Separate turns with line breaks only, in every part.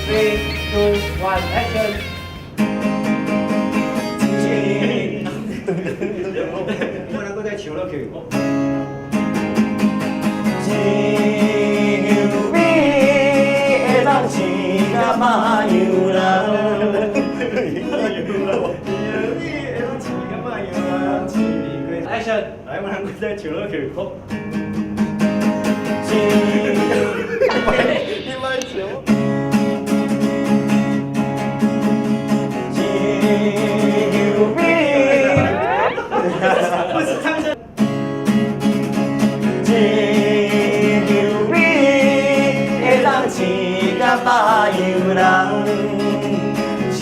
Three, two, one, action！
一，我能夠再唱落去。一樣美會當飼甲百樣人。你會當飼甲百樣人，飼
Action！
來，我能夠再唱落去。好。一，你莫唱。一樣美。
不是唱這。
一樣美會當飼甲百樣人，飼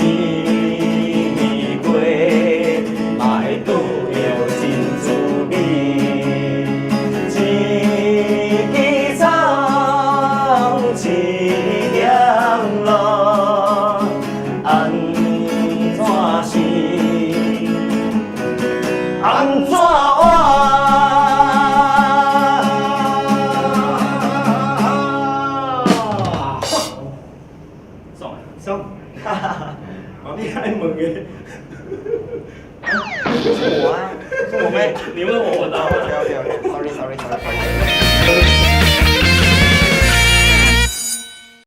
過嘛會拄著真滋味。一枝草，一點露，按怎是？按怎活？
爽啊！
爽，哈哈，你愛問的。
是我啊，是我咩？
你問我，我答。
OK OK OK，sorry sorry sorry sorry。